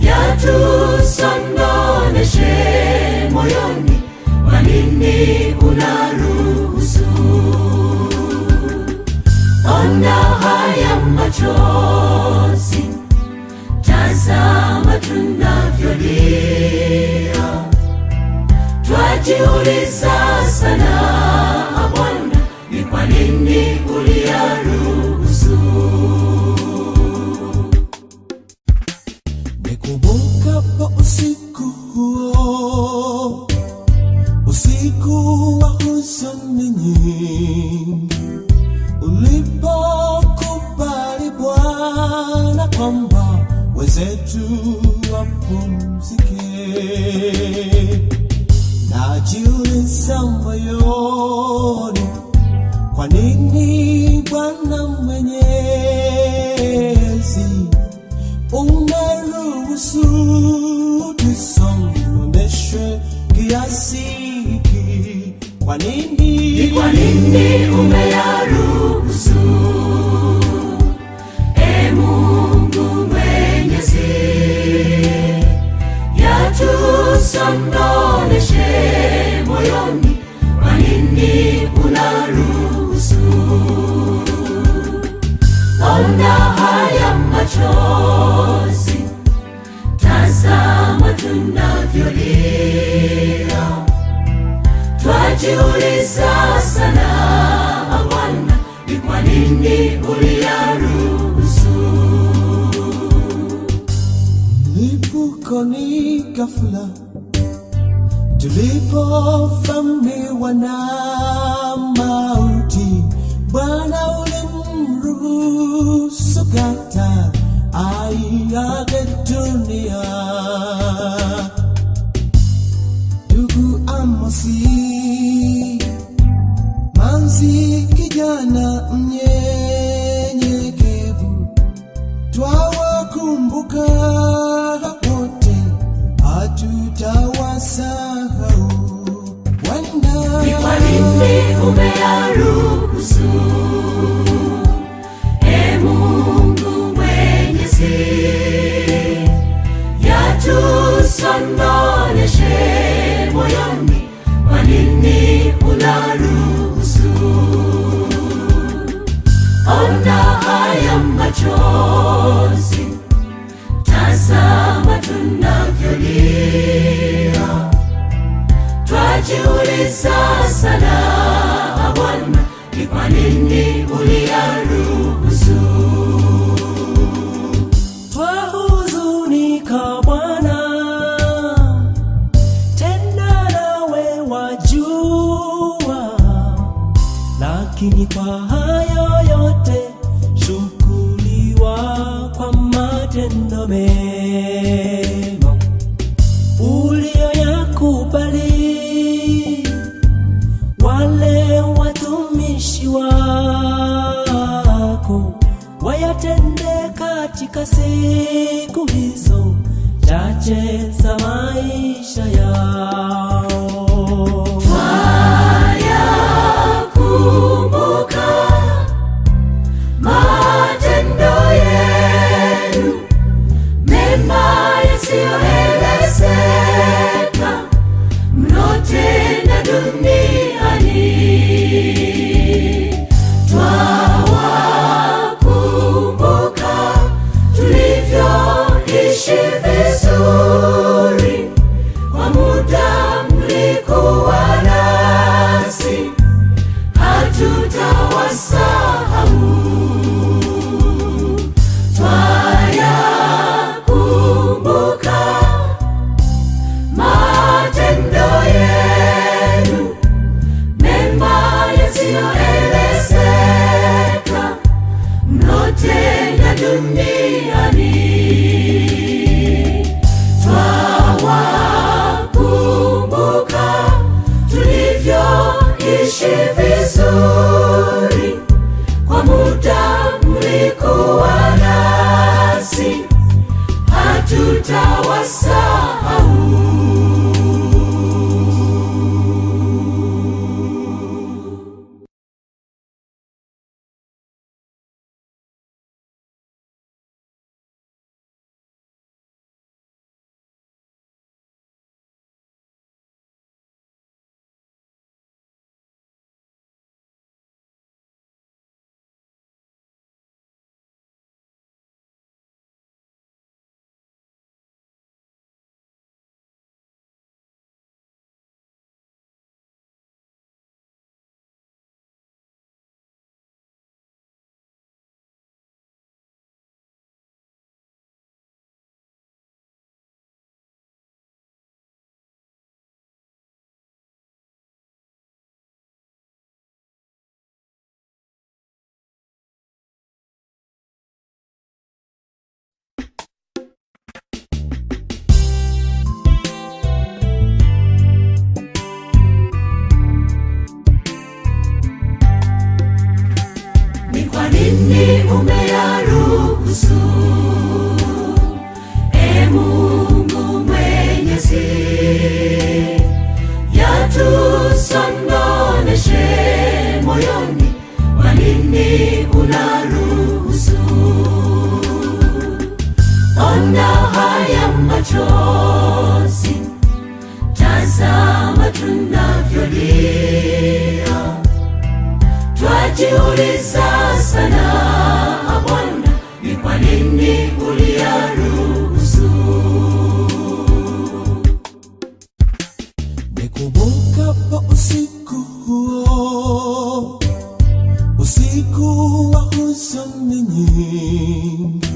Yatusondoneshe moyoni, kwa nini unaruhusu? Ona haya machozi, tazama tunavyolia, twajiuliza sana Bwana, ni kwa nini uliyaruhusu? Nikumbukapo usiku huo, usiku wa huzuni nyingi, ulipokubali Bwana kwamba wenzetu wapumzike. Najiuliza moyoni, kwa nini Bwana Mwenyezi umeruhusu tusononeshwe kiasi hiki? Kwa nini? Ni kwa nini umeyaruhusu, e Mungu Mwenyezi, yatusondoneshe moyoni? Kwa nini unaruhusu? Ona haya machozi, tazama tunavyolia, twajiuliza sana Bwana, ni kwa nini uliyaruhusu? Mlipuko ni ghafla tulipovamiwa na mauti, Bwana ulimruhusu kata aiage dunia. Ndugu Amosi Manzi, kijana mnyenyekevu, twawakumbuka wote, hatutawasahau. Wenda Ni kwa nini umeyaruhusu, e Mungu Mwenyezi, yatusondoneshe moyoni? Kwa nini unaruhusu? Ona haya machozi, tazama tunavyolia, twajiuliza sana Bwana, ni kwa nini uliyaruhusu? Twahuzunika Bwana, tena nawe wajua, lakini kwa hayo yote shukuriwa kwa matendo mema uliyoyakubali wale watumishi wako wayatende katika siku hizo chache za maisha yao. Twayakumbuka matendo yenu mema yasiyoelezeka mlotenda duniani. Twawakumbuka tulivyoishi vizuri kwa muda mlikuwa nasi, hatutawasahau. Twayakumbuka matendo yenu mema yasiyoelezeka mlotenda duniani. Twawakumbuka tulivyoishi vizuri kwa muda mlikuwa nasi, hatutawasahau. Ona haya machozi, tazama tunavyolia. Twajiuliza sana Bwana, ni kwa nini uliyaruhusu? Nikumbukapo usiku huo, usiku wa huzuni nyingi,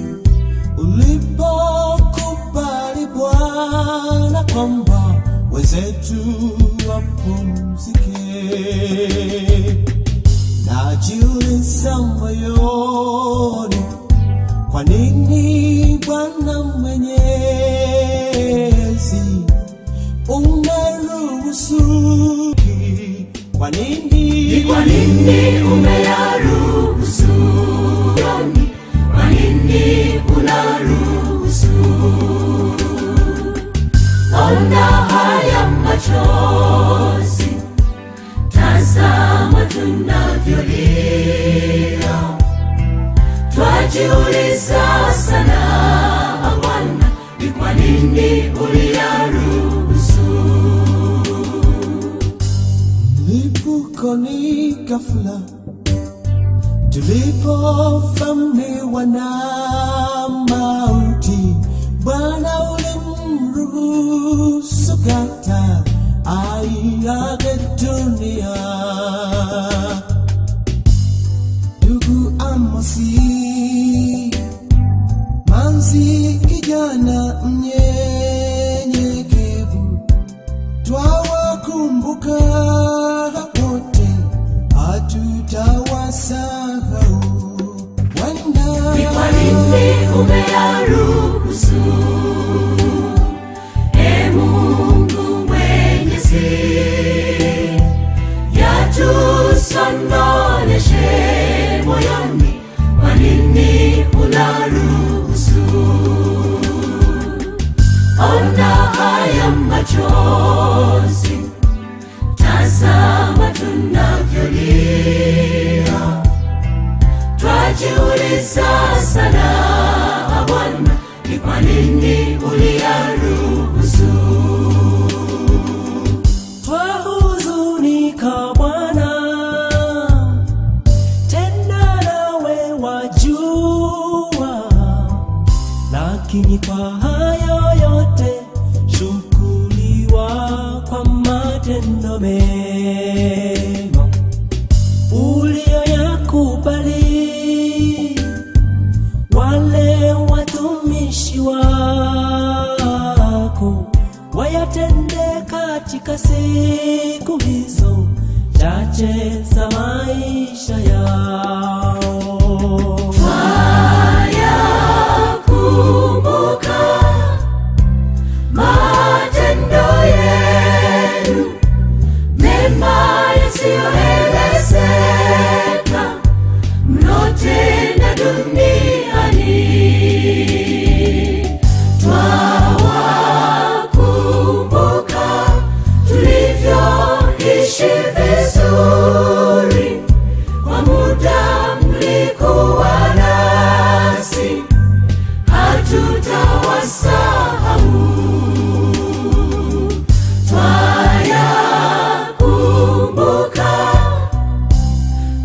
ulipokubali Bwana kwamba wenzetu wapumzike. Najiuliza moyoni, kwa nini Bwana Mwenyezi umeruhusu? Kwa nini? Ni kwa nini umeyaruhusu? Kwa nini unaruhusu? Ona haya machozi, tazama tunavyolia. Twajiuliza sana Bwana, ni kwa nini uliyaruhusu? Mlipuko ni ghafla tulipovamiwa na mauti, Bwana ulimruhusu kata aiage dunia. Ndugu Amosi Manzi, kijana mnyenyekevu, twawakumbuka wote, hatutawasahau Bwana. Ni kwa nini umeyaruhusu? E Mungu Mwenyezi, yatusononeshe moyoni, kwa nini unaruhusu? Ona haya machozi, tazama tunavyolia. Twajiuliza sana Bwana, ni kwa nini uliyaruhusu? Twahuzunika Bwana, tena nawe wajua, lakini kwa hayo yote shukuriwa kwa matendo mema uliyoyakubali. Wale watumishi wako wayatende katika siku hizo chache za maisha yao. Twayakumbuka matendo yenu mema yasiyoelezeka mlotenda duniani. Twawakumbuka tulivyoishi vizuri kwa muda mlikuwa nasi, hatutawasahau. Twayakumbuka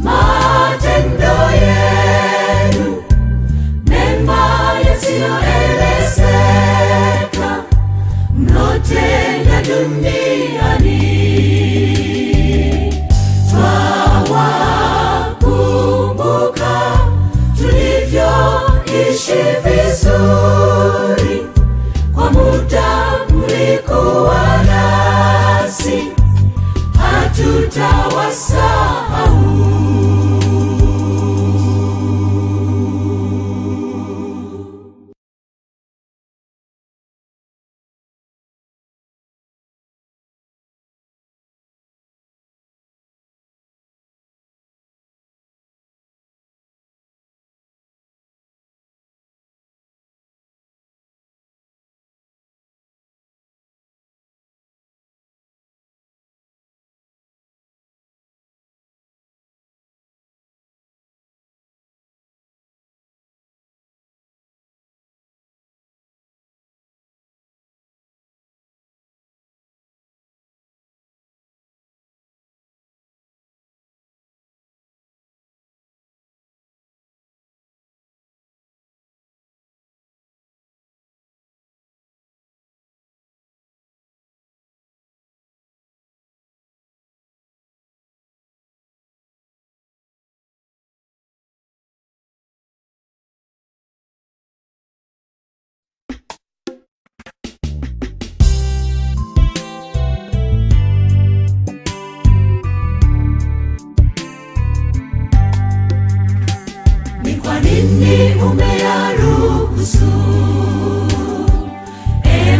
matendo yenu mema yasiyoelezeka mlotenda duniani. Twawakumbuka tulivyoishi vizuri kwa muda mlikuwa nasi, hatutawasahau.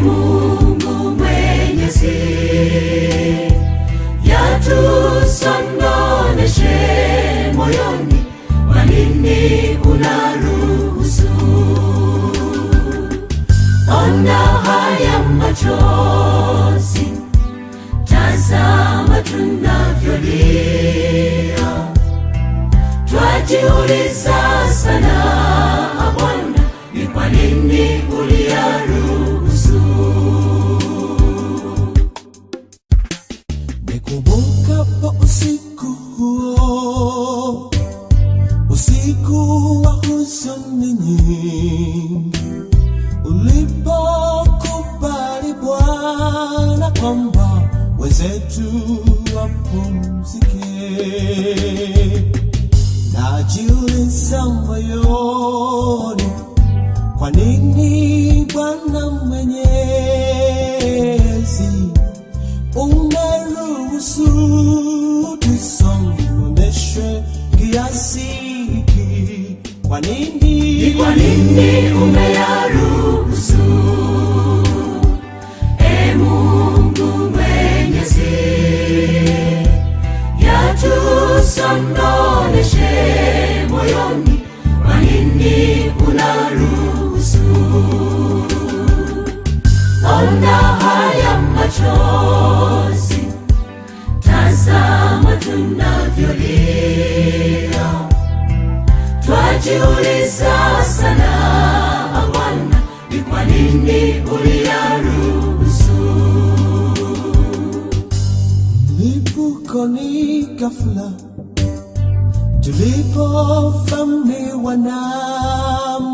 Mungu Mwenyezi, yatusondoneshe moyoni, kwa nini unaruhusu? Ona haya machozi, tazama tunavyolia, twajiuliza sana Bwana, ni kwa nini uliyaruhusu? Nikumbukapo usiku huo, usiku wa huzuni nyingi, ulipokubali Bwana kwamba wenzetu wapumzike. Najiuliza moyoni, kwa nini Bwana Mwenyezi umeruhusu tusononeshwe kiasi hiki? Kwa nini? Ni kwa nini umeyaruhusu? E Mungu Mwenyezi, yatusondoneshe moyoni, kwa nini unaruhusu? Ona haya machozi, tazama tunavyolia, twajiuliza sana Bwana, ni kwa nini uliyaruhusu? Mlipuko ni ghafla, tulipovamiwa na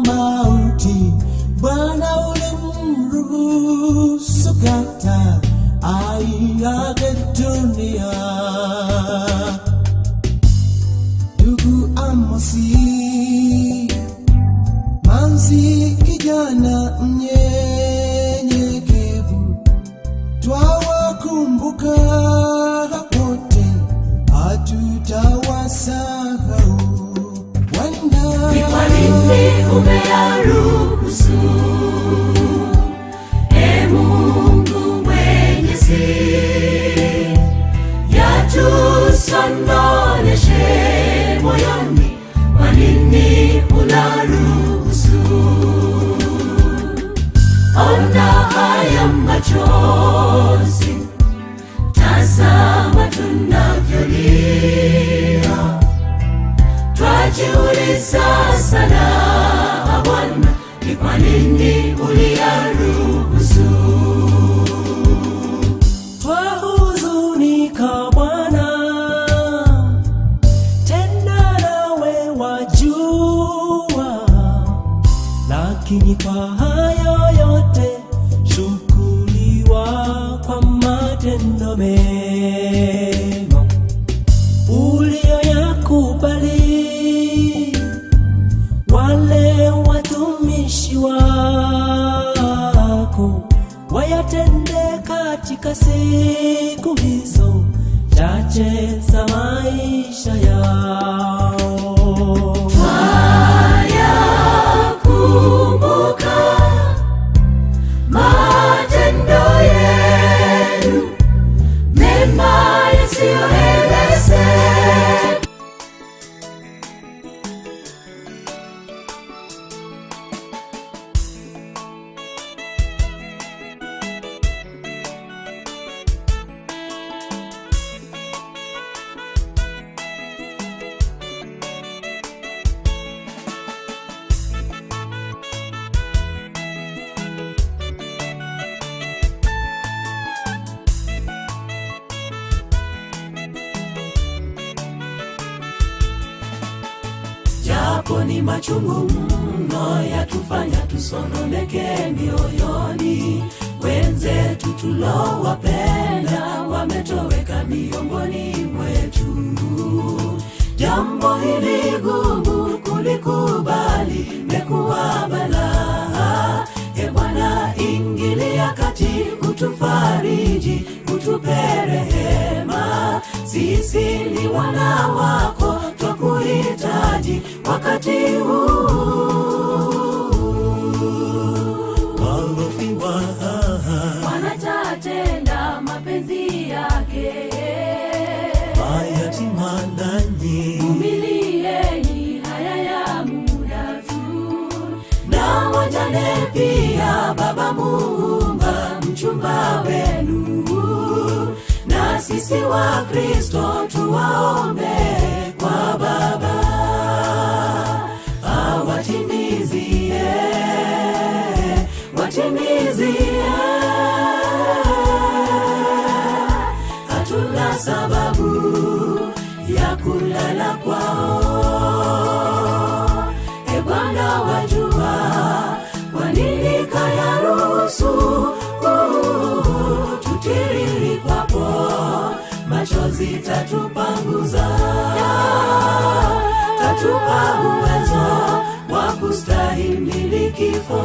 mauti, Bwana ulimruhusu kata aiage dunia. Ndugu Amosi, Manzi, kijana mnyenyekevu, twawakumbuka wote, hatutawasahau. Wenda Ni kwa nini umeyaruhusu? E Mungu Mwenyezi, yatusondoneshe moyoni, kwa nini unaruhusu? Ona haya machozi, tazama tunavyolia, twajiuliza sana Bwana, ni kwa nini uliyaruhusu? Twahuzunika Bwana, tena nawe wajua, lakini kwa hayo yote shukuriwa kwa matendo mema uliyoyakubali. Wale watumishi wako wayatende katika siku hizo chache za maisha yao. Twayakumbuka matendo yenu mema yasiyoelezeka. Japo ni machungu mno yatufanya tusononeke mioyoni, wenzetu tulowapenda wametoweka miongoni mwetu. Jambo hili gumu kulikubali, mekuwa balaa. E Bwana, ingilia kati, utufariji, utupe rehema. Sisi ni wana wako, twakuhitaji wakati huu. Walofiwa sisi wa Kristo tuwaombe kwa Baba awatimizie, watimizie. Hatuna sababu ya kulala kwao. E Bwana, wajua kwa nini kayaruhusu tutiriri kwapo, machozi tatupanguza, tatupa uwezo wa kustahimili kifo.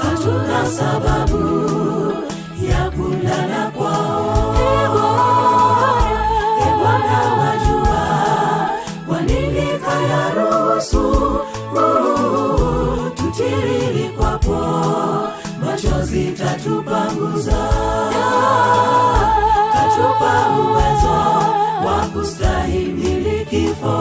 Hatuna sababu ya kulala kwao. E Bwana, wajua kwa nini kayaruhusu tutiriri kwapo, machozi tatupanguza, tatupa uwezo wa kustahimili kifo.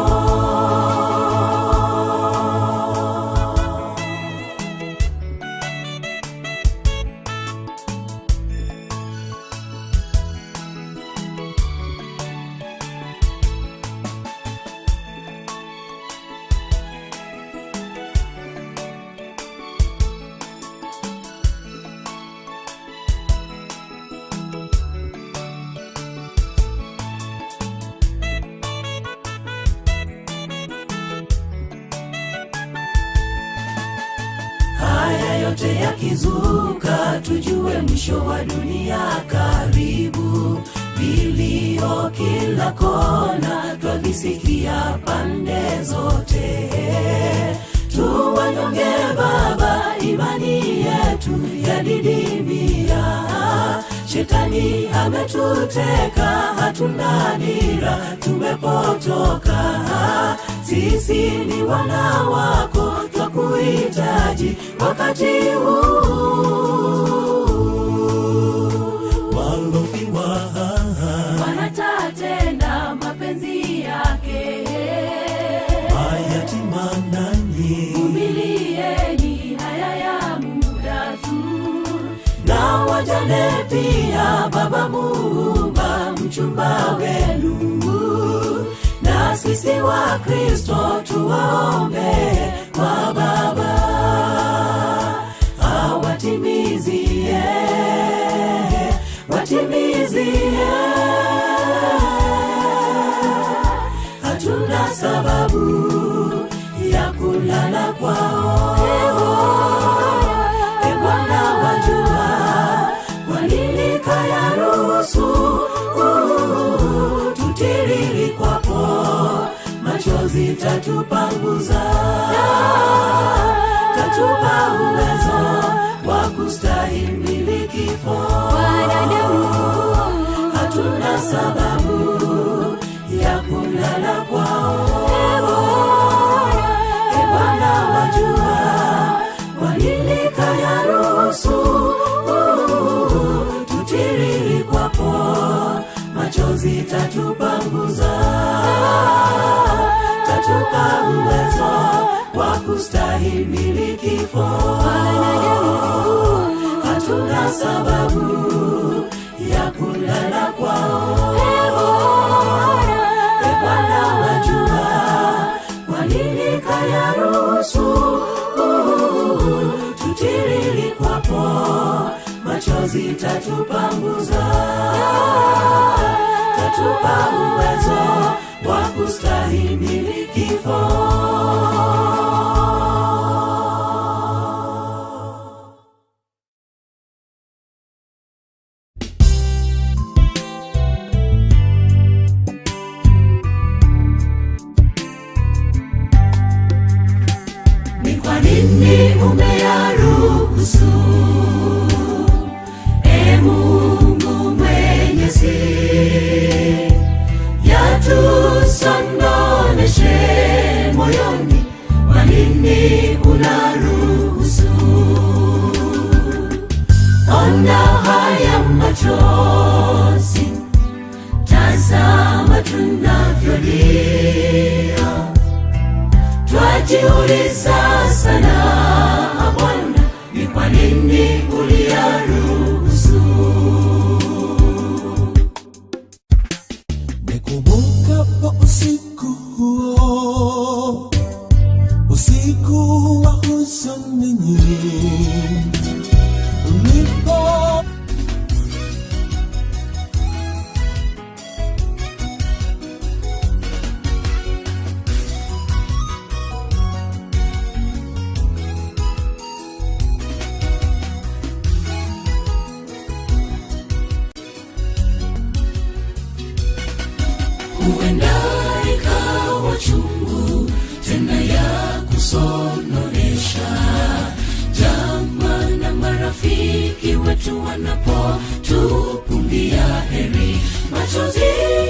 Haya yote yakizuka, tujue mwisho wa dunia karibu. Vilio kila kona, twavisikia pande zote. Tuwanyonge Baba, imani yetu yadidimia. Shetani ametuteka, hatuna dira, tumepotoka. Sisi ni wana wako, twakuhitaji wakati huu. Walofiwa Wanatatenda mapenzi yake, mayatima nanyi, vumilieni haya ya muda tu, na wajane pia. Baba Muumba, mchumba wenu, na sisi wa Kristo tuwaombe kwa Baba awatimizie, watimizie. Hatuna sababu ya kulala kwao. E Bwana, wajua kwa nini kayaruhusu tutiriri kwapo, machozi tatupanguza, tatupa uwezo wa kustahimili kifo. Hatuna sababu ya kulala kwao. E Bwana, wajua kwa nini kayaruhusu tutiriri kwapo, machozi tatupanguza, tatupa uwezo wa kustahimili kifo. Hatuna sababu ya kulala kwao. E Bwana, wajua kwa nini kayaruhusu tutiriri kwapo, machozi tatupanguza, tatupa uwezo wa kustahimili kifo. Ni kwa nini umeyaruhusu, E Mungu Mwenyezi, yatusondoneshe? Ulipo Huenda ikawa chungu tena ya kusononesha, jamaa na marafiki wetu wanapotupungia heri, machozi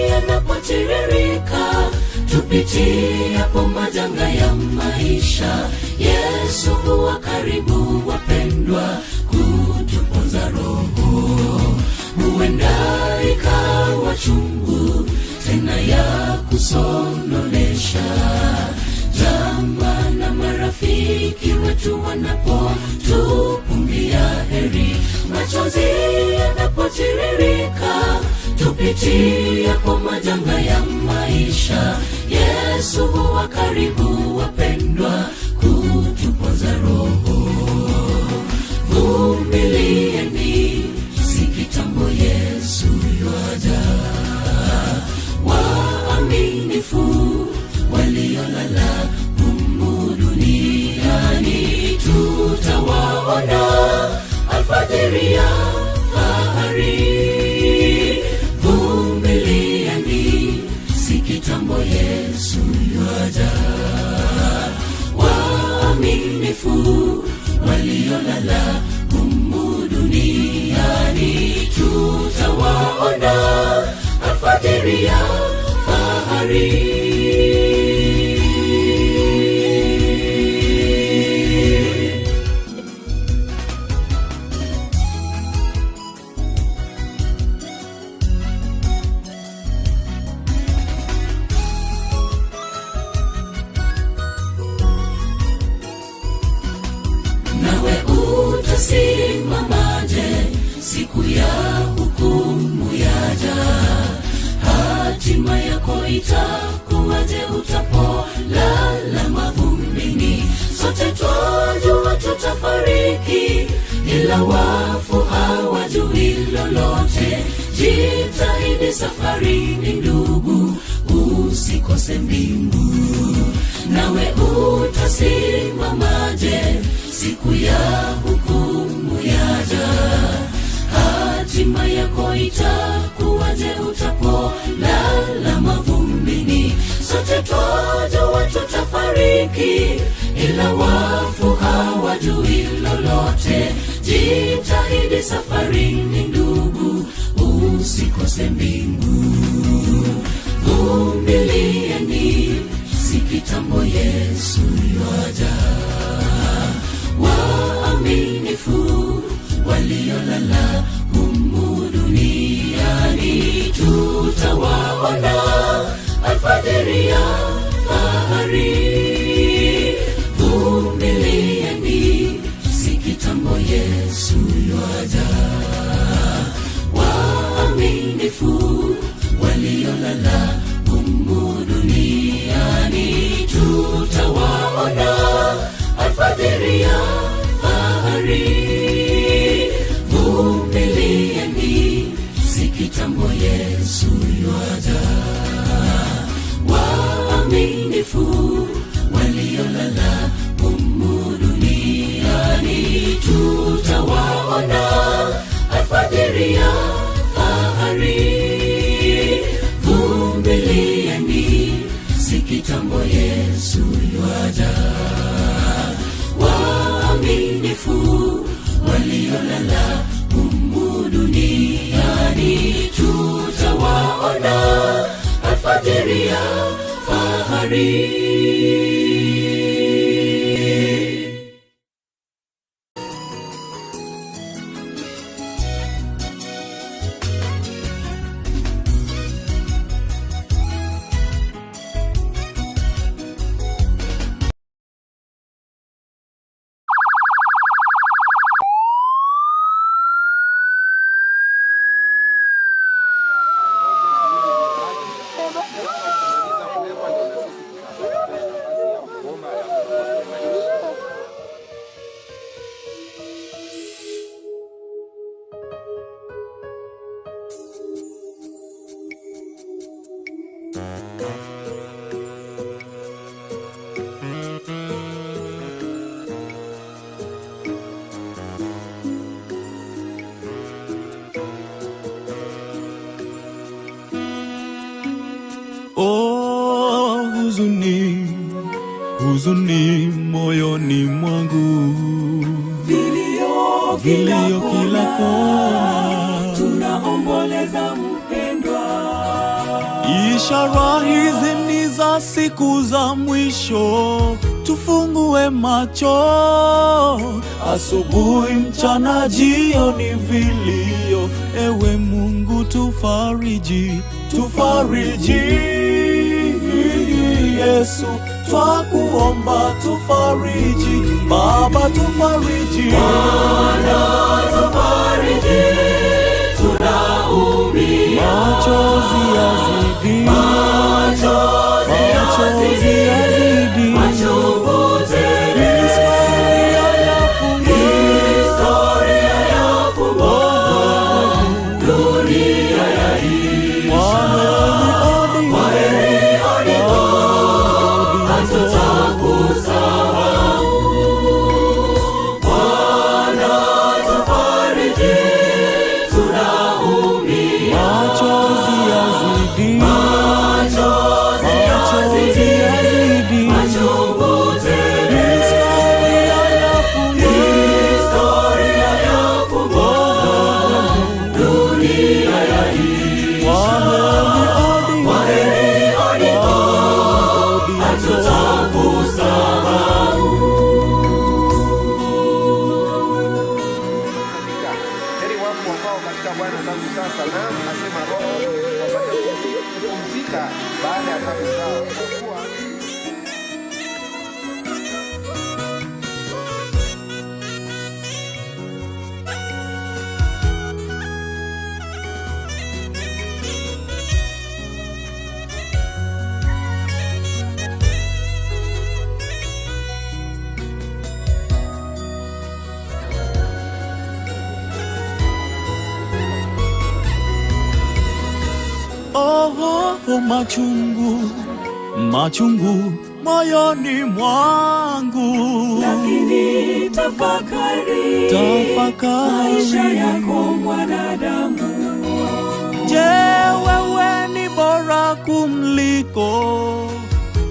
yanapotiririka, tupitiapo majanga ya maisha, Yesu huwa karibu wapendwa, kutuponza roho. Huenda ikawa chungu tena ya kusononesha, jamaa na marafiki wetu wanapotupungia heri, machozi yanapotiririka, tupitiapo majanga ya maisha, Yesu huwa karibu wapendwa, kutuponza roho. Vumilieni, si kitambo Yesu yuaja. Waaminifu waliolala humu duniani, tutawaona alfajiri ya fahari. Vumilieni, si kitambo Yesu yuaja. Waaminifu waliolala humu duniani, tutawaona alfajiri ya fahari. Nawe utasimamaje siku ya hukumu yaja? Hatima yako itakuwaje utapolala mavumbini? Sote twajua tutafariki, ila wafu hawajui lolote. Jitahidi safarini ndugu, usikose mbingu. Nawe utasimamaje siku ya hukumu yaja? Hatima yako itakuwaje utapolala mavumbini? Sote twajua tutafariki, ila wafu hawajui lolote. Jitahidi safarini ndugu, usikose mbingu. Vumilieni, si kitambo Yesu yuaja. Waaminifu waliolala humu duniani, tutawaona alfajiri ya fahari. Vumilieni, si kitambo Yesu yuaja. Waaminifu waliolala humu duniani, tutawaona alfajiri ya fahari. Vumilieni, si kitambo Yesu yuaja. Waaminifu waliolala humu duniani, tutawaona alfajiri ya fahari. Vumilieni, si kitambo Yesu yuaja. Waaminifu waliolala humu duniani, tutawaona alfajiri ya fahari. Huzuni moyoni mwangu, Vilio vilio kila kona. Tunaomboleza mpendwa. Ishara hizi ni za siku za mwisho, tufungue macho. Asubuhi, mchana, jioni, vilio. Ewe Mungu tufariji, tufariji. Yesu twakuomba tufariji, Baba tufariji. Bwana tufariji, tunaumia. Machozi yazidi, Machozi machozi yazidi. Machungu tele. Historia yafungwa, Historia yafungwa, dunia yaisha. Kwaheri Odingo, hatutakusahau. Bwana tufariji, tunaumia. Machozi yazidi, Machozi machozi yazidi. Machungu tele. Historia yafungwa, Historia yafungwa, dunia yaisha. Kwaheri Kwaheri Odingo, Odingo. Hatutakusahau. Hakika, heri wafu wafao katika Bwana tangu sasa, naam, asema Roho, wapate kupumzika baada ya taabu zao, kwa kuwa Oh, oh, machungu, machungu moyoni mwangu. Lakini tafakari Tafakari. maisha yako mwanadamu. Je, wewe ni bora kumliko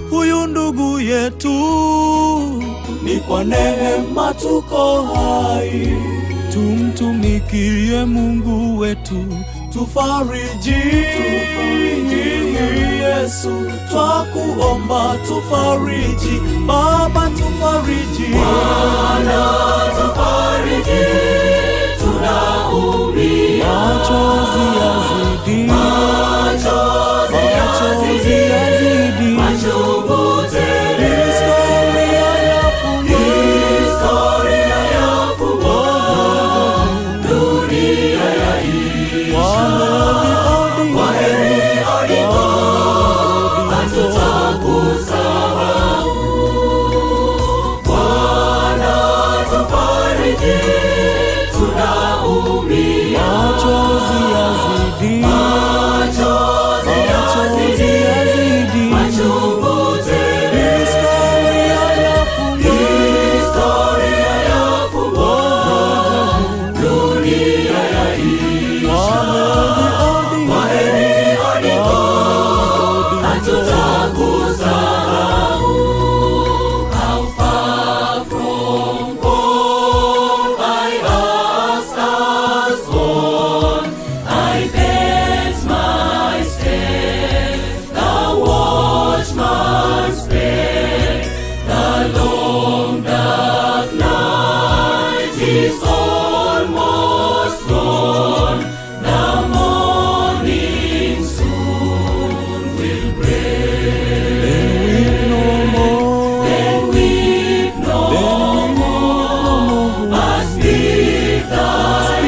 huyu ndugu yetu? Ni kwa neema tuko hai, tumtumikie Mungu wetu, tufariji, tufariji. Yesu twakuomba tufariji, Baba tufariji. Bwana tufariji, tunaumia. Machozi yazidi, Machozi machozi yazidi. Machungu tele. Historia yafungwa, Historia yafungwa, dunia yaisha. Kwaheri Kwaheri Odingo, hatutakusahau. Bwana tufariji, tunaumia. Machozi yazidi, Machozi machozi yazidi. Machungu tele. Historia yafungwa, Historia yafungwa, dunia yaisha. Kwaheri Kwaheri Odingo, hatutakusahau. How far from home I ask us gone, I bent my step, the watchman spake. The long dark night is almost gone, the morning soon will break. Then weep no more, but speak thy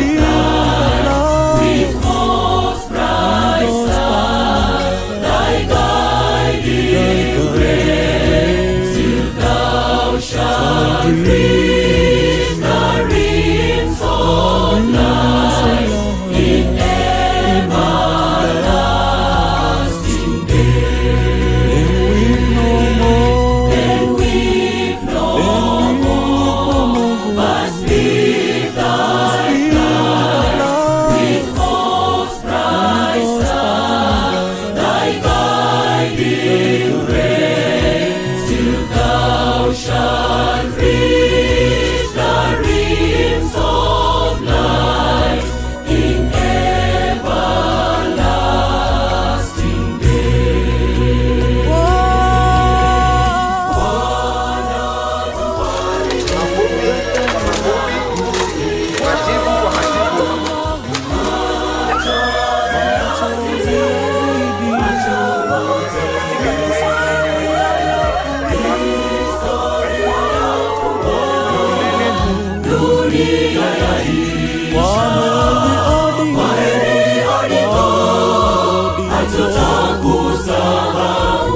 with hope's bright star, thy guiding ray, till thou shalt reach the rims of life in everlasting day. Then weep no more, but speak thy with hope's bright star, thy guiding ray, till thou Kwaheri Odingo, hatutakusahau.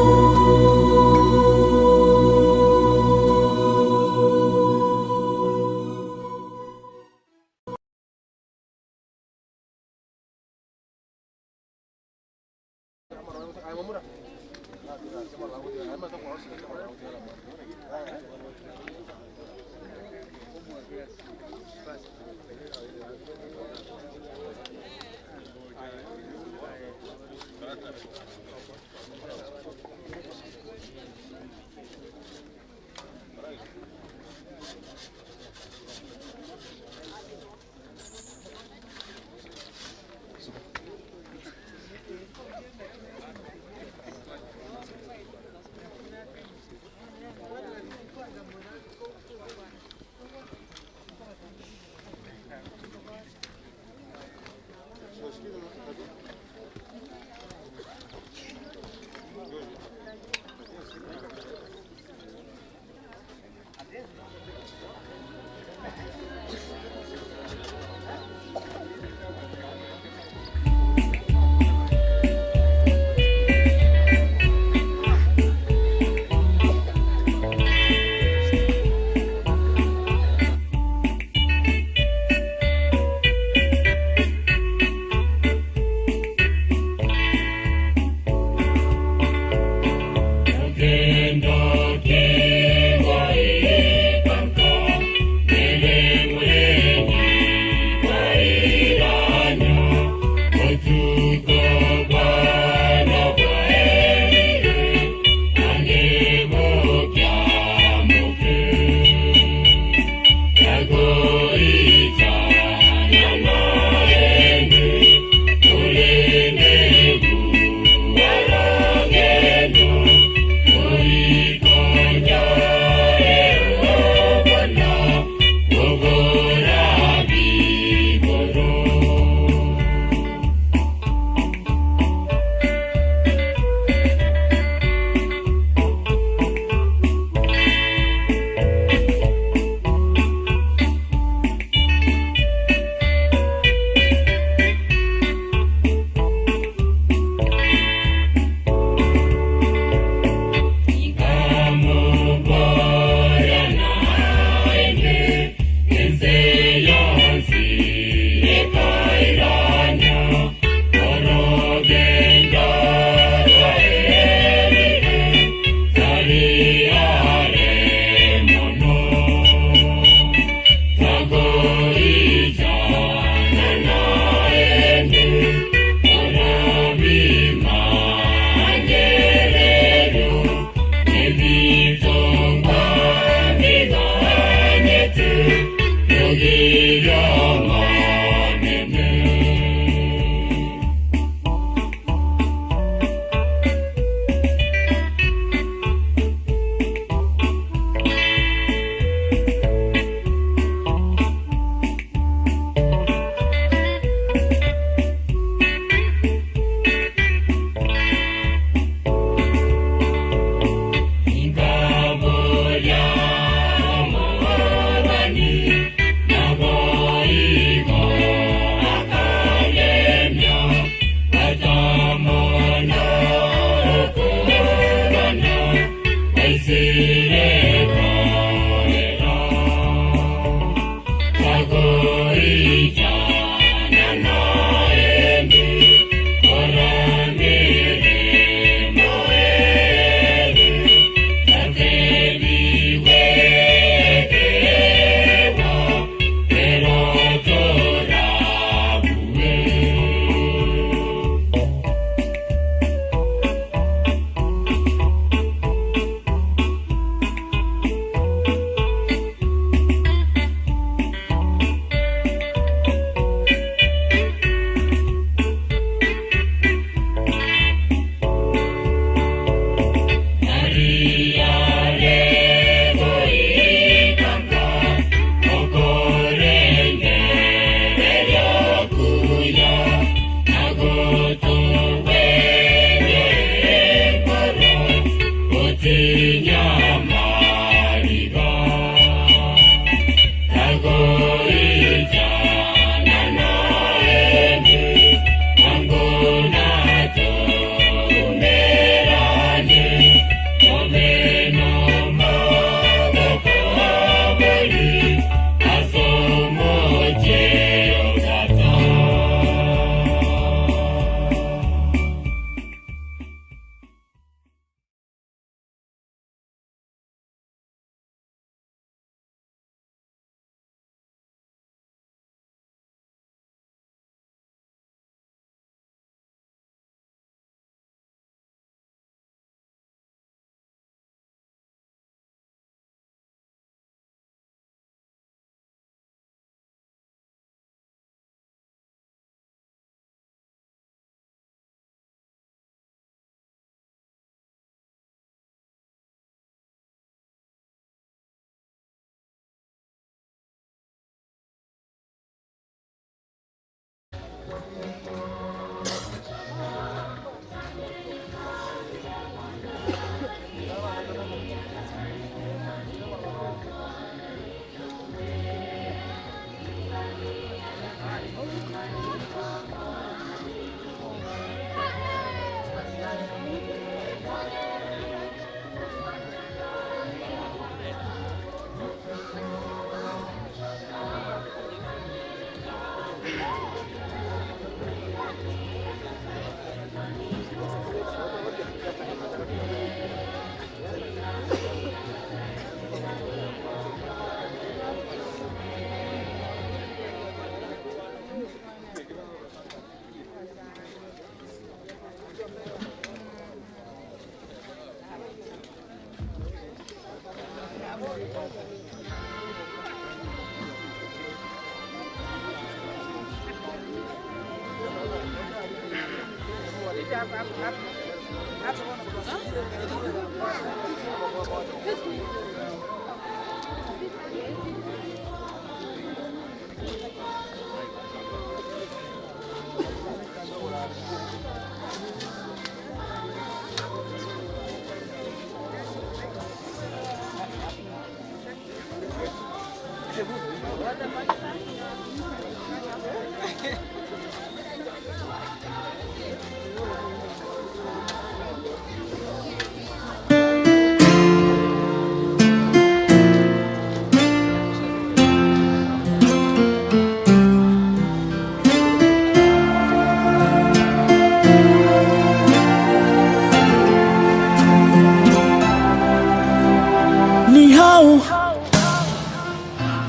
Ni hao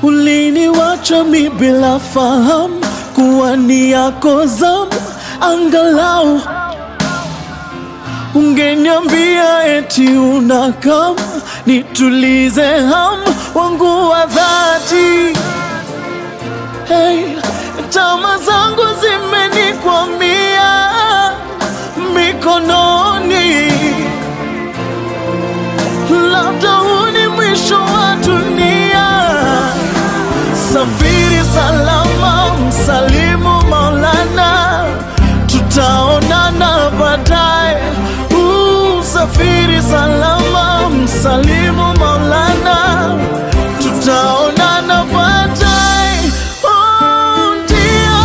uliniwacha mi bila fahamu kuwa ni yako zamu, angalau ungeniambia eti unakam nitulize hamu wangu wa dhati. Hey, tama zangu zimenikwamia mikononi, labda huu ni mwisho wa dunia. Safiri salama, msalimu Maulana, tutaonana baadaye. Safiri salama, msalimu Maulana, tutaonana baadaye. Oh, ndio,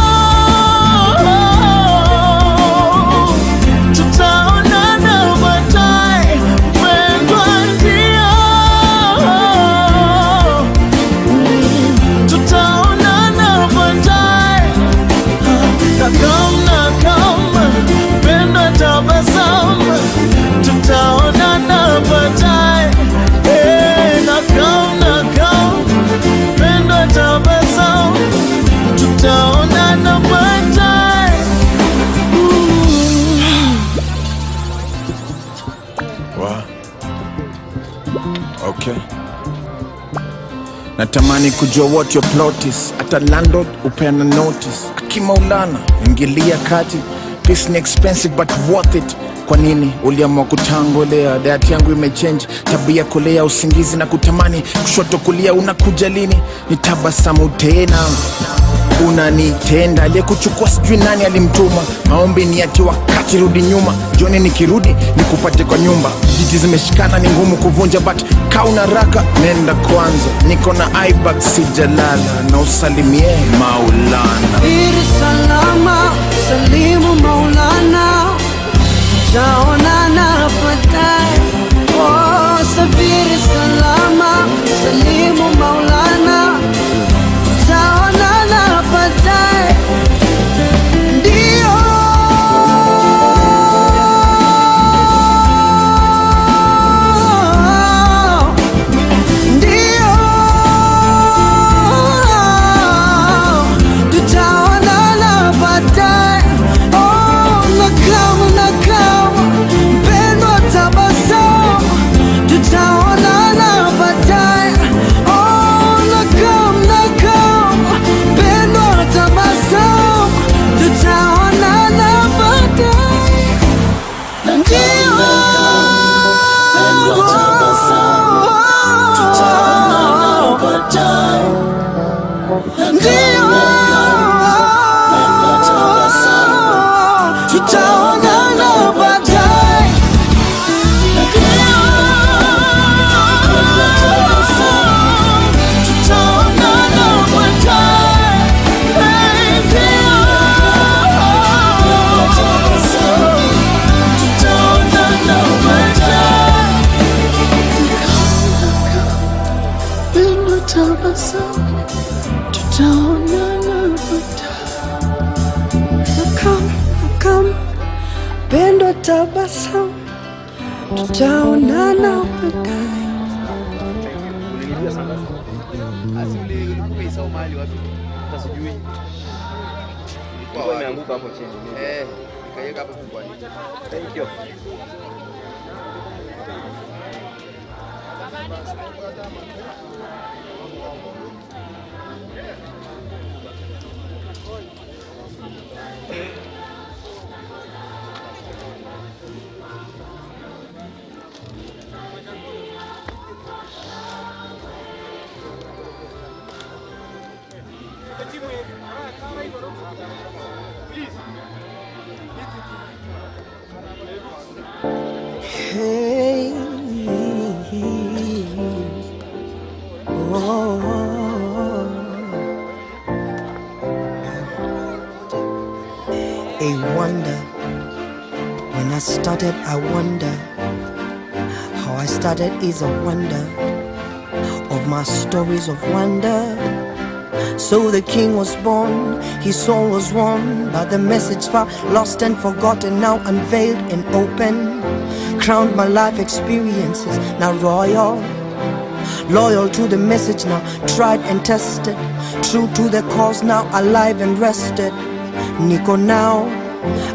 tutaonana baadaye, mpendwa, ndio tutaonana baadaye. Nakam nakam, penda tabasamu, tutaonana baadaye. Eh, nakam nakam, penda tabasamu, tutaonana baadaye. Wow. Okay. Natamani kujua what your plot is. Hata landlord upeana notice. Akimaulana ingilia kati. Peace ni expensive but worth it. Kwa nini uliamua kutangolea? Diet yangu imechange, tabia kulea, usingizi na kutamani, kushoto kulia, unakuja lini? Nitabasamu tena unanitenda, aliyekuchukua sijui nani alimtuma. Maombi ni ati wakati rudi nyuma, jioni nikirudi nikupate kwa nyumba. Jiji zimeshikana ni ngumu kuvunja, but kauna raka nenda kwanza, niko na ibak sijalala, na usalimie Maulana. Safiri salama, salimu Maulana, tutaonana baadaye. Oh, safiri salama, salimu Maulana, tutaonana baadaye. Ndio. Ndio, tutaonana baadaye. Oh, nakam nakam, mpendwa tabasamu, tutaonana baadaye. Oh, nakam nakam, mpendwa tabasamu, tutaonana baadaye. Ndio, pendwa tabasamu, tutaonana baadaye. Ndio, Pendwa tabasamu, tutaonana baadaye. Pendwa tabasamu, tutaonana baadaye. Hey, ndio, pendwa tabasamu, tutaonana baadaye. Pendwa tabasamu, tutaonana baadaye. Nakam, nakam, pendwa tabasamu, tutaonana baadaye. Imeanguka hapo chini. Eh, nikaiweka hapo kwa nini? Thank you. Hey, oh, a wonder. When I started, I wonder how I started is a wonder of my stories of wonder. So the king was born, his soul was won by the message far lost and forgotten, now unveiled and open. Crowned my life experiences, now royal. Loyal to the message now, tried and tested. True to the cause now, alive and rested. Niko now,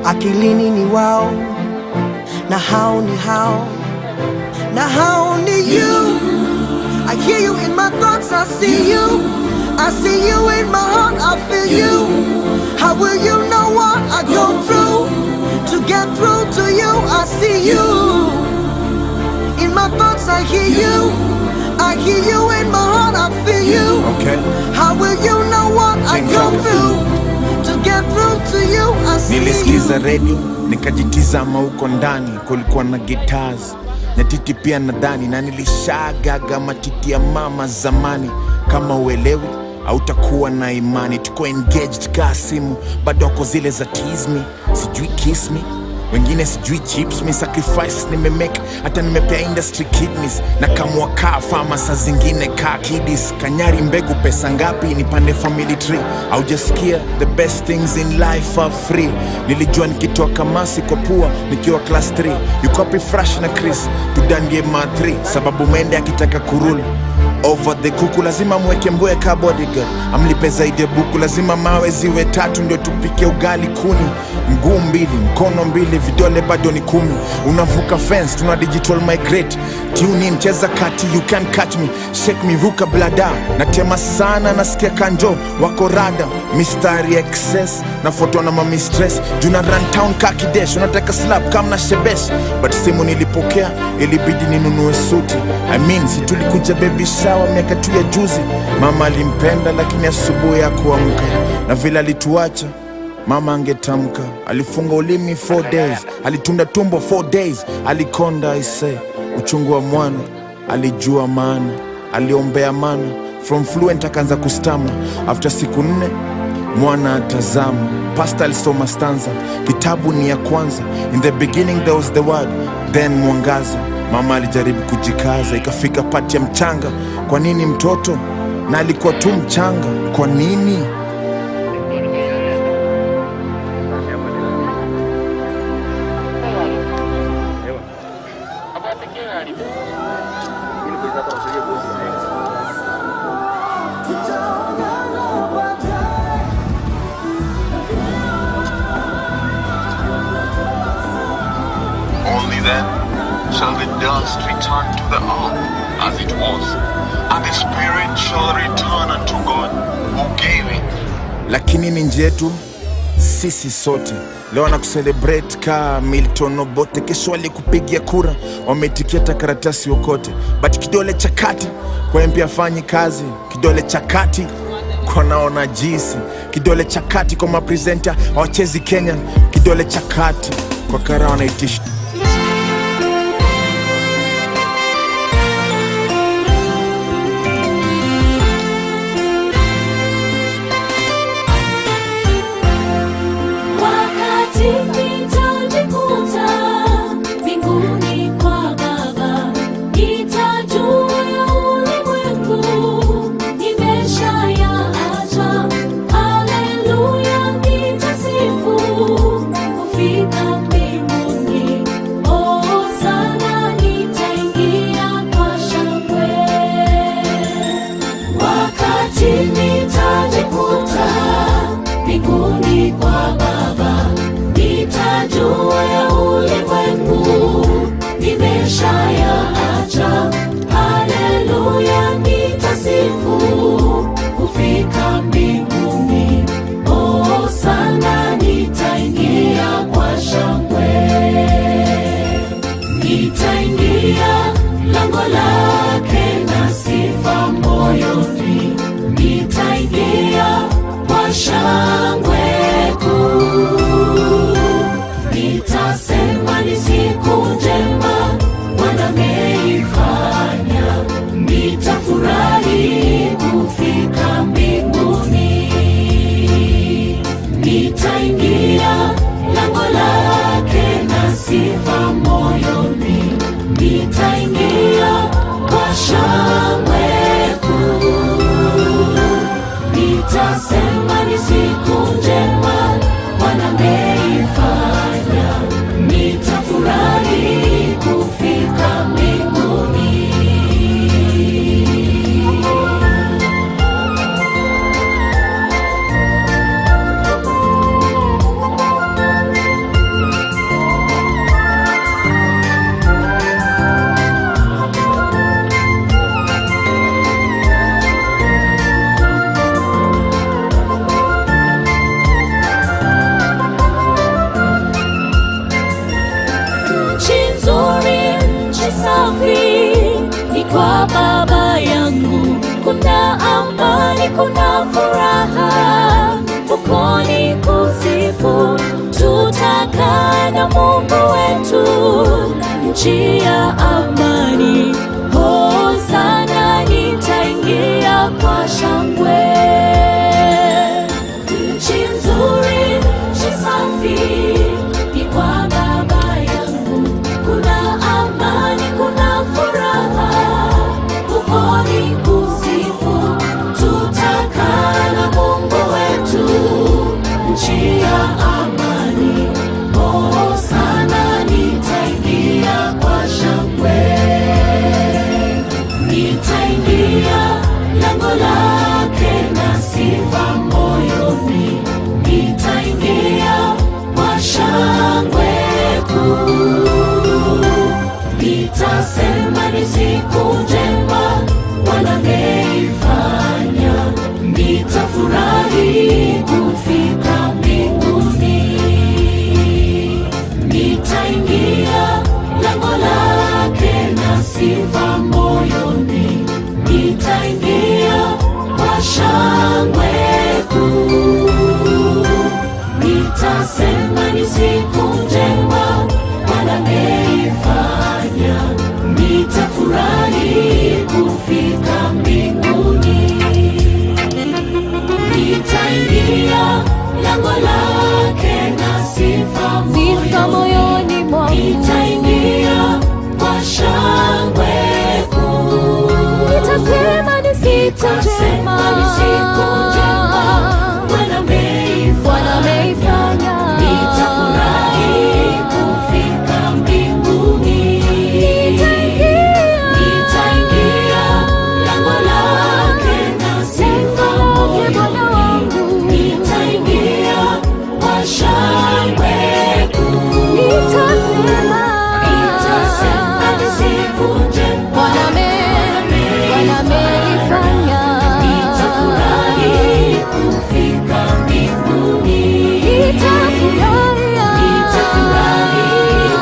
akilini ni wao. Na how ni how, na how ni you. I hear you in my thoughts, I see you. I see you in my heart, I feel you. How will you know what I go through to get through to you? I see you. In my thoughts, I hear you. I hear you in my heart, I feel you. Okay. How will you know what I King go Kong. through to get through to you? I see you. Nilisikiza redio nikajitizama huko ndani, kulikuwa na guitars na titi pia nadhani, na nilishagaga matiti ya mama zamani. Kama uelewi hautakuwa na imani, tuko engaged kaa simu, bado wako zile za tease me, sijui kiss me, wengine sijui chips me. Sacrifice nimemake, hata nimepea industry kidneys na kamua kaa fama, saa zingine kaa kidis kanyari mbegu pesa ngapi nipande family tree. Haujasikia the best things in life are free. Nilijua nikitoa kamasi kwa pua nikiwa class 3. You copy fresh na Chris tudandie ma 3, sababu mende akitaka kurule over the kuku lazima mweke mbwe ka bodyguard, amlipe zaidi ya buku, lazima mawe ziwe tatu ndio tupike ugali kuni, mguu mbili mkono mbili vidole bado ni 10, unavuka fence tuna digital migrate, tune in cheza kati, you can catch me, shake me ruka blada, natema sana nasikia kanjo wako rada, mistari excess na foto na mami stress, juna run town kakidesh, unataka slap kama na shebesh, but simu nilipokea ilibidi ninunue suti. I mean, si tulikuja baby shower miaka tu ya juzi. Mama alimpenda lakini asubuhi ya kuamka na vile alituacha mama angetamka. Alifunga ulimi 4 days, alitunda tumbo 4 days, alikonda aise uchungu wa mwana, alijua maana, aliombea mana, from fluent akaanza kustama. After siku 4 mwana atazama. Pasta alisoma stanza, kitabu ni ya kwanza. In the beginning there was the word, then mwangaza. Mama alijaribu kujikaza, ikafika pati ya mchanga. Kwa nini mtoto? Na alikuwa tu mchanga. Kwa nini? Only then shall the dust return to the earth as it was, and the spirit shall return unto God who gave it. Lakini ni nji yetu sisi sote. Leo na kucelebrate ka Milton Obote, kesho walikupigia kura wameitikia hata karatasi okote, but kidole cha kati kwa MP afanyi kazi, kidole cha kati kwa naona jisi, kidole cha kati kwa mapresenter hawachezi Kenya, kidole cha kati kwa kara wanaitisha. Wakati nitajikuta mbinguni kwa Baba, nitajua ya ulimwengu nimeshayaacha. Haleluya, nitasifu kufika mbinguni. ni siku njema Bwana ameifanya, nitafurahi kufika mbinguni. Nchi nzuri, nchi safi, ni kwa Baba yangu. Kuna amani, kuna furaha, huko ni kusifu. Tutakaa na Mungu wetu, nchi ya amani. Hosana, nitaingia kwa shangwe. Nchi nzuri, nchi safi, ni kwa Baba yangu. Kuna amani, kuna furaha, huko ni kusifu. Tutakaa na Mungu wetu, nchi ya amani. Hosana, nitaingia kwa shangwe. Nitaingia lango lake na sifa moyoni, nitaingia kwa shangwe kuu. Nitasema ni siku njema Bwana ameifanya, nitafurahi kufika mbinguni. Nitaingia lango lake na sifa moyoni, nitaingia kwa shangwe kuu. Nitasema ni siku njema Bwana ameifanya, nitafurahi kufika mbinguni. Nitaingia lango lake na sifa Sifa moyoni, moyoni mwangu. nitaingia kwa shangwe kuu. Nitasema ni siku Nitasema njema ni siku njema Bwana Bwana ameifanya, ameifanya. nitafurahi kufika mbinguni. Nitaingia Nitaingia lango lake na sifa lango lake Bwana moyoni, wangu. nitaingia kwa shangwe kuu. Nitasema Nitasema ni siku njema Bwana Bwana ameifanya. Nitafurahi kufika mbinguni. Nitafurahia. Nitafurahi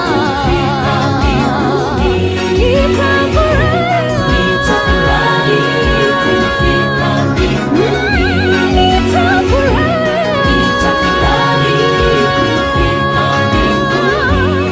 kufika mbinguni. Nitafurahia. Nitafurahi kufika mbinguni. Nitafurahia. Nitafurahi kufika mbinguni.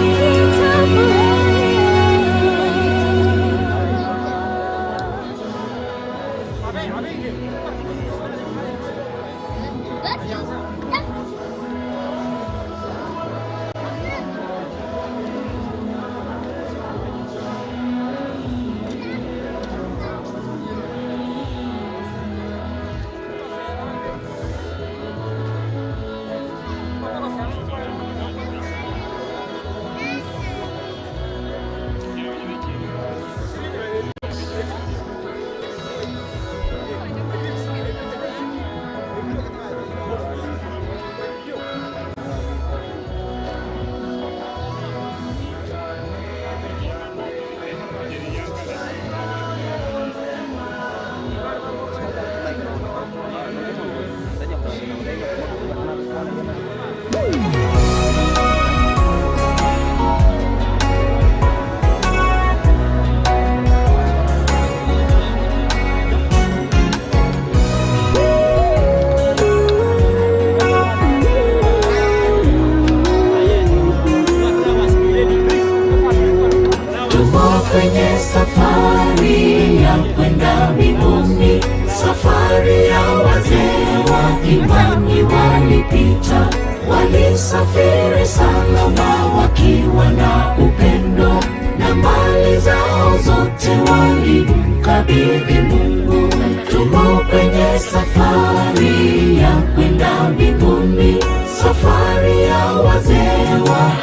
Tumo kwenye safari ya kwenda mbinguni, safari ya wazee wa imani walipita, walisafiri salama wakiwa na upendo, na mali zao zote walimkabidhi Mungu. Tumo kwenye safari ya kwenda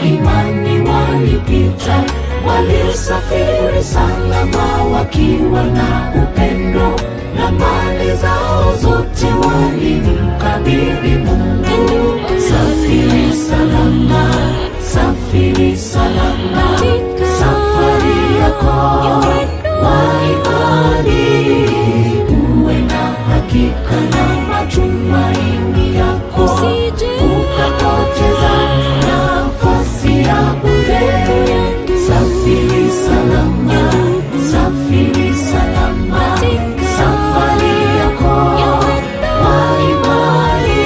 imani walipita, walisafiri salama wakiwa na upendo, na mali zao zote walimkabidhi Mungu. Safiri salama, safiri salama, safari yako wa imani, uwe na hakika na matumaini yako, ukapoteza nafasi ya bure. Safiri salama, safiri salama, safari yako wa imani,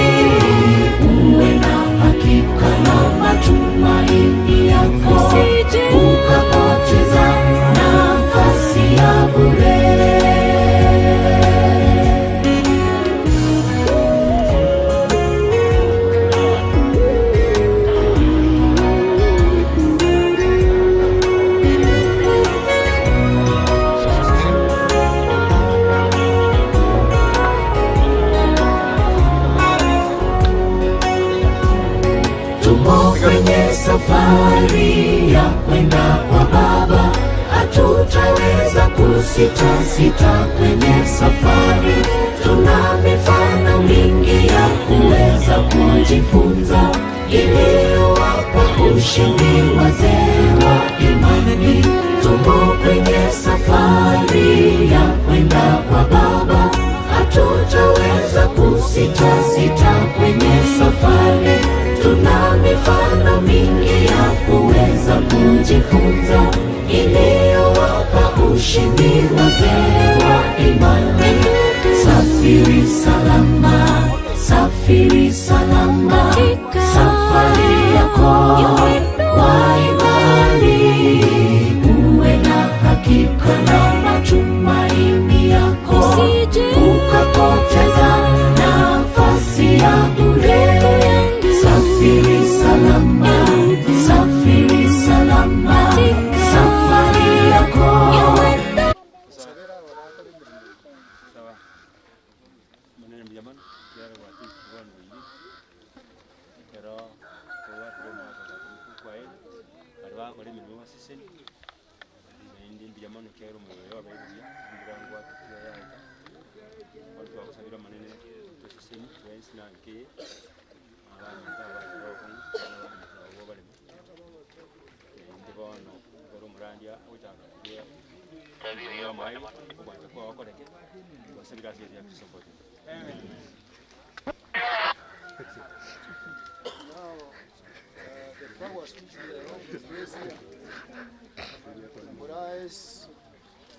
uwe na hakika na matumaini yako, ukapoteza nafasi ya bure. Tumo kwenye safari ya kwenda kwa Baba, hatutaweza kusitasita kwenye safari. Tuna mifano mingi ya kuweza kujifunza iliyowapa ushindi wazee wa imani. Tumo kwenye safari ya kwenda kwa Baba, hatutaweza kusitasita kwenye safari. Tuna mifano mingi ya kuweza kujifunza iliyowapa ushindi wazee wa imani. Safiri salama, safiri salama, safari yako wa imani, uwe na hakika na matumaini yako, ukapoteza nafasi ya bure. Safiri salama, safiri salama, safari yako. Now, the flowers which we are going to place here symbolize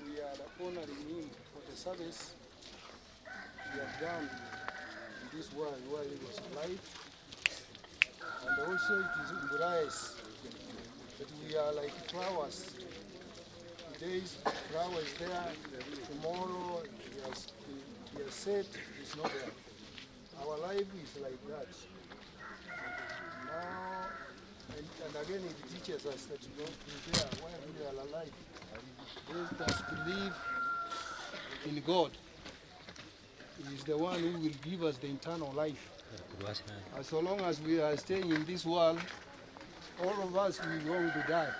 we are honoring him for the service he has done in this world while he was alive. And also it is symbolized that we are like flowers. Today's flower is there, tomorrow he has said it is not there. Our life is like that. Now, and again it teaches us that we don't prepare while we are alive. Let us believe in God. He is the one who will give us the eternal life. As so long as we are staying in this world, all of us will going to die.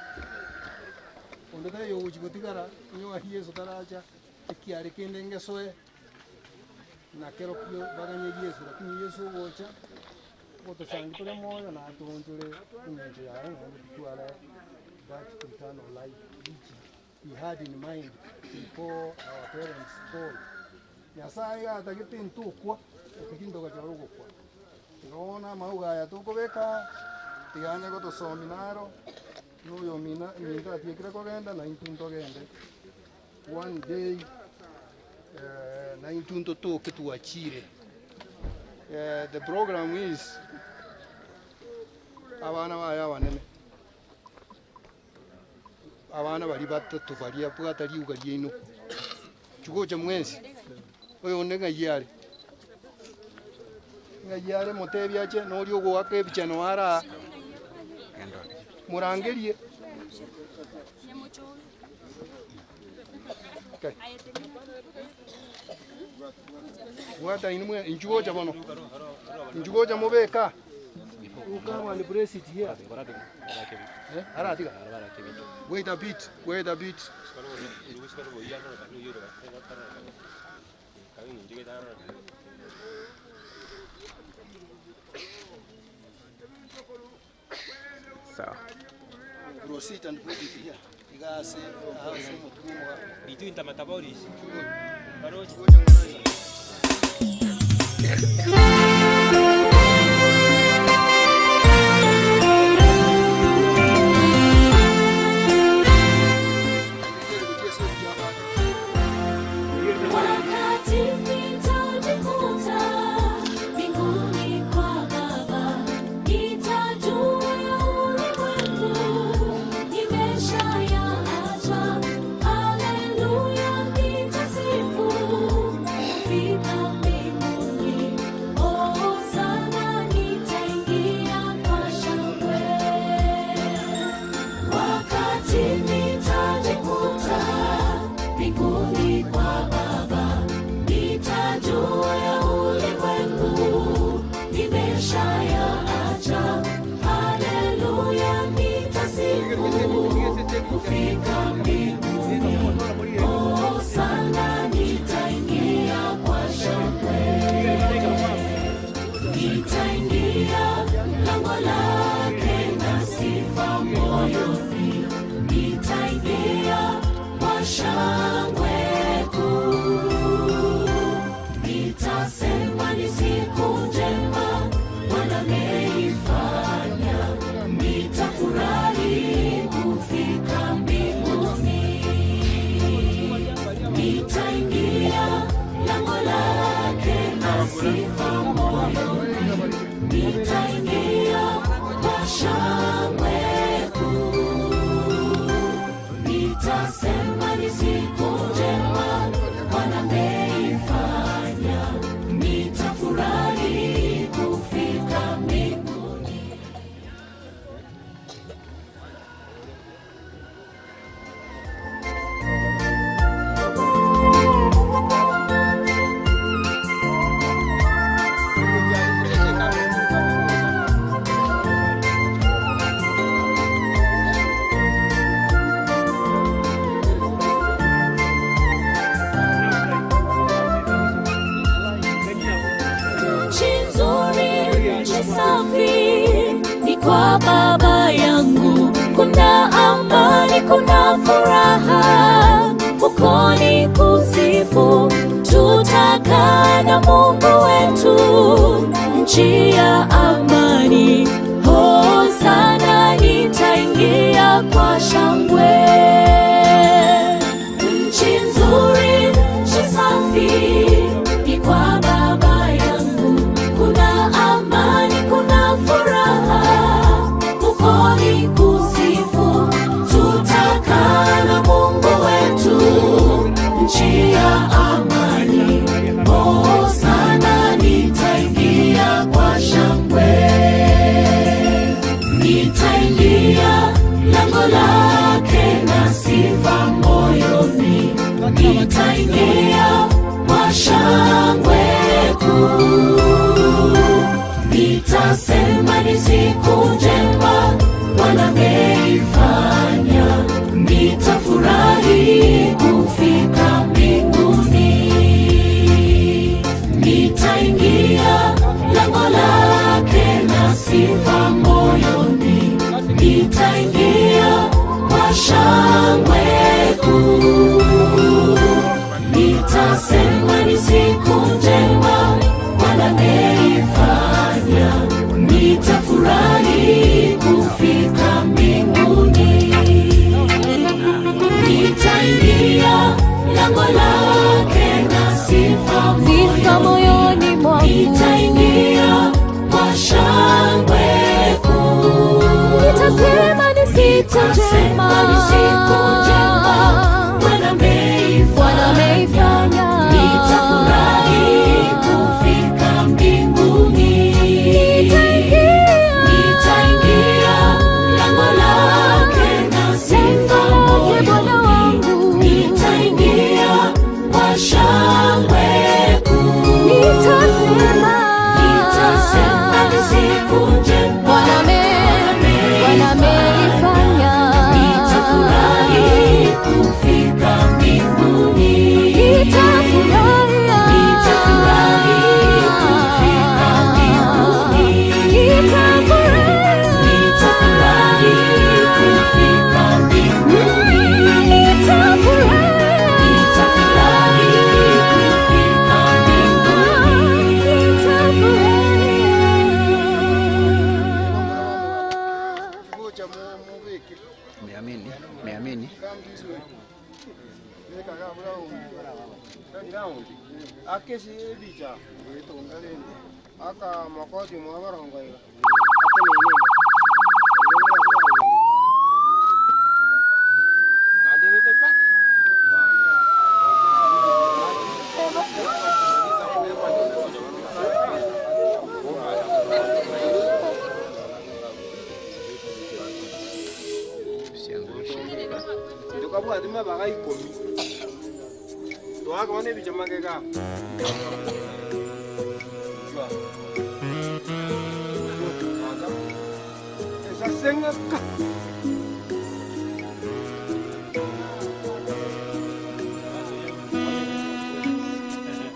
Onde uchigotigara nyoa Yesu taracha ekiare kende ngesoe na kero kio baganye Yesu, lakini Yesu gocha gotosangi moyo na atuonjole inyenje yae na tutwala that eternal life which he had in mind before our parents fall. Nyasaye atagete ntukwa ekindo gacharugokwa Nona mauga ya tukobeka tiganya gotosominaro nuyo mina minda tiekira kogenda na intunto gende. One day na intunto toke tuachire. The program is abana baya banene abana bari batatu baria bwatari ugarie ino chugocha mwensi oyo nega yare ngayare motebia che nori ogwaka ebichano ara murangerie. Okay. Wata inumwe injugoja bono injugoja mubeka You come and press it here. Wait a bit, wait a bit. Sawa. Proceed and put it here. Wakati nitajikuta mbinguni kwa Baba, nitajua ya ulimwengu nimeshayaacha. Haleluya, nitasifu kufika mbinguni. Hosana, nitaingia kwa shangwe. Wakati nitajikuta mbinguni kwa Baba, nitajua ya ulimwengu nimeshayaacha. Haleluya, nitasifu kufika mbinguni. Hosana, nitaingia kwa shangwe. Nitaingia lango lake na sifa moyoni, nitaingia kwa shangwe kuu. Nitasema ni siku njema Bwana ameifanya, nitafurahi kufika mbinguni. Nitaingia lango lake na sifa moyoni, nitaingia kwa shangwe kuu. Nitasema ni siku njema Bwana ameifanya, nitafurahi kufika mbinguni. Nchi nzuri, nchi safi, ni kwa Baba yangu. Kuna amani, kuna furaha, huko ni kusifu. Tutakaa na Mungu wetu, nchi ya amani. Hosana, nitaingia kwa shangwe. Nchi nzuri, nchi safi, ni kwa Baba yangu. Kuna amani, kuna furaha, huko ni kusifu. Tutakaa na Mungu wetu, nchi ya amani. Hosana, nitaingia kwa shangwe. Nitaingia lango lake na sifa moyoni, nitaingia kwa shangwe kuu. Nitasema ni siku njema Bwana ameifanya, nitafurahi kufika mbinguni. Nitaingia lango lake na sifa moyoni, nitaingia kwa shangwe kuu. Nitasema ni siku njema Bwana ameifanya, nitafurahi kufika mbinguni. Nitaingia lango lake na sifa Sifa moyoni mwangu. Nitaingia kwa shangwe kuu. Nitasema ni siku njema. Nitasema ni siku njema Bwana Bwana ameifanya. Nitafurahi kufika mbinguni. Nitaingia. Nitaingia Round. Akesi bicha. Aka makoti mwabarongo iga.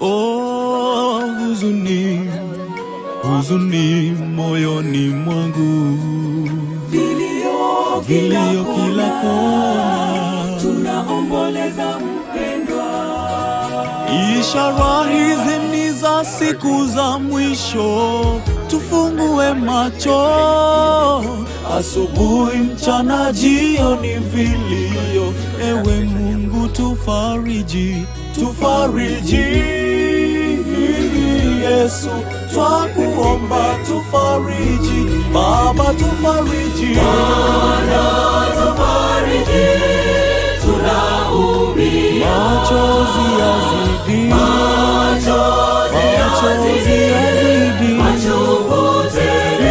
Oh, huzuni, huzuni moyoni mwangu, vilio vilio kila kona, tunaomboleza mpendwa. Ishara hizi ni za siku za mwisho, tufungue macho, asubuhi, mchana, jioni, vilio. Ewe Mungu tufariji, tufariji. Yesu twakuomba tufariji, Baba tufariji, Bwana tufariji, tunaumia, machozi yazidi, machozi yazidi, machungu tele.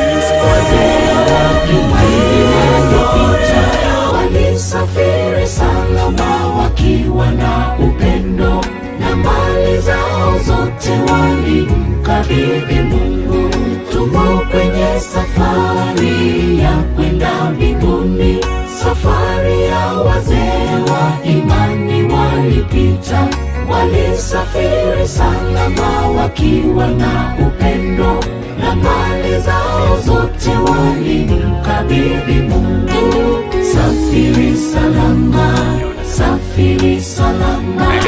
Walisafiri salama wakiwa na upendo, na mali zao zote walimkabidhi Mungu. Tumo kwenye safari ya kwenda mbinguni, safari ya wazee wa imani walipita. Walisafiri salama wakiwa na upendo, na mali zao zote walimkabidhi Mungu. Safiri salama, safiri salama,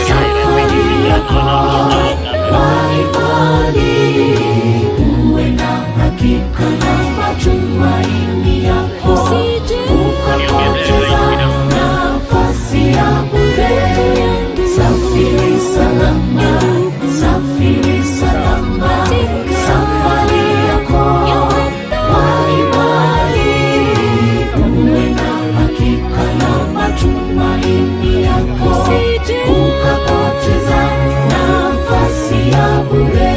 safari yako kwa imani, uwe na hakika na matumaini yako, ukapoteza nafasi ya bure. Safiri salama, safiri salama, safari yako kwa imani, uwe na hakika na matumaini yako, ukapoteza nafasi ya bure.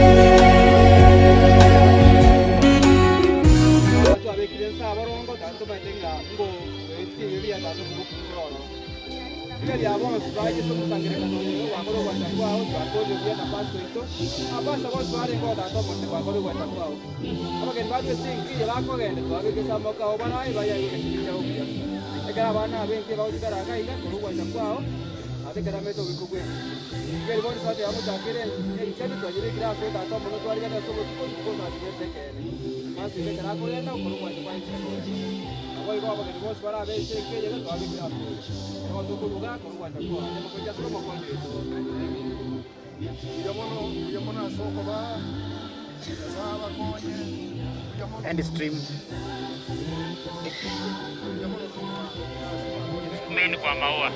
And stream. Mimi kwa maua.